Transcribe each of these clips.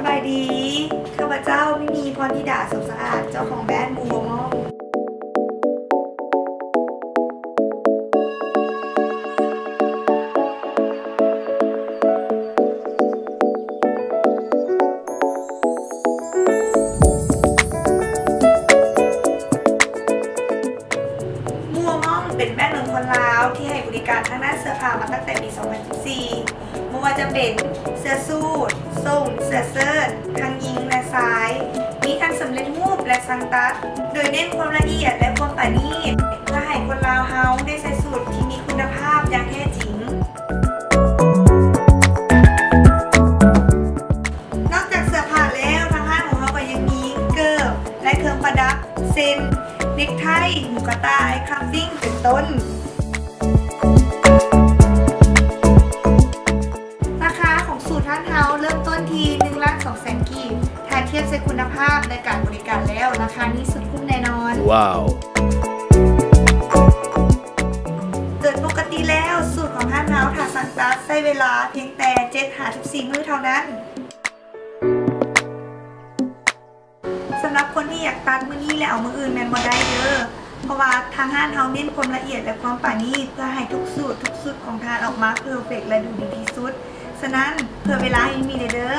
ສະບາຍດີ, ຂ້າພະເຈົ້າ ມິມີ ພອນທິດາ ສົມສະອາດ, ເຈົ້າຂອງແບຣນ ໝູ່ບໍ່ມ່ອງ. ໝູ່ບໍ່ມ່ອງ ເປັນແບຣນຂອງຄົນລາວ ທີ່ໃຫ້ບໍລິການທາງດ້ານເສື້ອຜ້າມາຕັ້ງແຕ່ປີສອງພັນສິບສີ່. ບໍ່ວ່າຈະເປັນເສື້ອສູດ, ສົ້ງ, ເສື້ອເຊີດ ທັງຍິງ ແລະ ຊາຍ, ມີທັງສຳເລັດຮູບ ແລະ ຊ່າງຕັດ, ໂດຍເນັ້ນຄວາມລະອຽດ ແລະ ຄວາມປານີດ ເພື່ອໃຫ້ຄົນລາວເຮົາໄດ້ໃສ່ສູດທີ່ມີຄຸນນະພາບຢ່າງແທ້ຈິງ. ນອກຈາກເສື້ອຜ້າແລ້ວ, ທາງຮ້ານຂອງເຮົາກໍຍັງມີເກີບ ແລະ ເຄື່ອງປະດັບ ເຊັ່ນ ເນັກໄທ, ໝູກະຕ່າຍ, ຄັບຟິ້ງ ເປັນຕົ້ນ. ລາຄາຂອງສູດຮ້ານເຮົາເລີ່ມຕົ້ນທີ່ໜຶ່ງລ້ານສອງແສນກີບ. ຖ້າທຽບໃສ່ຄຸນນະພາບ ແລະ ການບໍລິການແລ້ວ, ລາຄານີ້ສຸດຄຸ້ມແນ່ນອນ. ວ້າວ! ໂດຍປົກກະຕິແລ້ວ, ສູດຂອງຮ້ານເຮົາ ຖ້າຊ່າງຕັດໃຊ້ເວລາພຽງແຕ່ເຈັດຫາສິບສີ່ມື້ເທົ່ານັ້ນ. ສຳລັບຄົນທີ່ຢາກຕັດມື້ນີ້ແລ້ວເອົາມື້ອື່ນແມ່ນບໍ່ໄດ້ເດີ້, ເພາະວ່າທາງຮ້ານເຮົາເນັ້ນຄວາມລະອຽດ ແລະ ຄວາມປານີດ ເພື່ອໃຫ້ທຸກສູດ ທຸກຊຸດຂອງທ່ານອອກມາເພີເຟັກ ແລະ ດູດີທີ່ສຸດ. ສະນັ້ນ ເພື່ອເວລາໃຫ້ມີແດ່ເດີ້.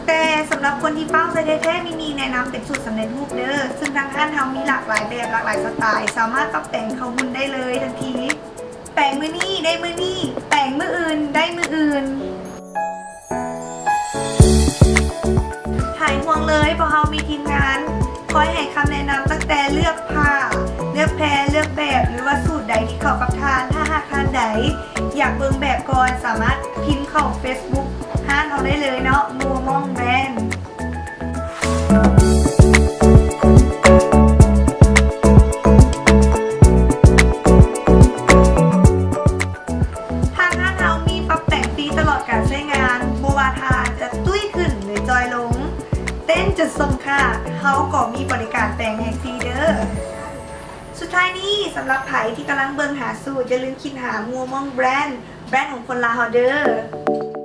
ແຕ່ສຳລັບຄົນທີ່ຟ້າວໃສ່ແທ້ໆ ມີມີແນະນຳເປັນສູດສຳເລັດຮູບເດີ້, ຊຶ່ງທາງຮ້ານເຮົາມີຫຼາກຫຼາຍແບບ ຫຼາກຫຼາຍສະໄຕລ໌ ສາມາດປັບແປງເຂົ້າຫຸ່ນໄດ້ເລີຍທັນທີ. ແປງມື້ນີ້ໄດ້ມື້ນີ້, ແປງມື້ອື່ນໄດ້ມື້ອື່ນ. ຫາຍຫ່ວງເລີຍ, ພວກເຮົາມີທີມງານຄອຍໃຫ້ຄຳແນະນຳຕັ້ງແຕ່ເລືອກຜ້າ, ເລືອກແພ, ເລືອກແບບ ຫຼືວ່າສູດໃດທີ່ເຂົ້າກັບທ່ານ. ຖ້າຫາກທ່ານໃດຢາກເບິ່ງແບບກ່ອນ, ສາມາດພິມເຂົ້າເຟສບຸກຮ້ານເຮົາໄດ້ເລີຍເນາະ, ໝູ່ມອງແບຣນ. ທາງຮ້ານເຮົາມີປັບແຕ່ງຟຣີຕະຫຼອດການໃຊ້ງານ, ບໍ່ວ່າທ່ານຈະຕຸ້ຍຂຶ້ນ ຫຼື ຈ່ອຍລົງ, ເຕັ້ນຈົນສົ່ງຄາດ, ເຮົາກໍມີບໍລິການແປງໃຫ້ຟຣີເດີ້. ສຸດທ້າຍນີ້, ສຳລັບໃຜທີ່ກຳລັງເບິ່ງຫາສູດ, ຢ່າລືມຄິດຫາ ໝູ່ມອງແບຣນ, ແບຣນຂອງຄົນລາວເຮົາເດີ້.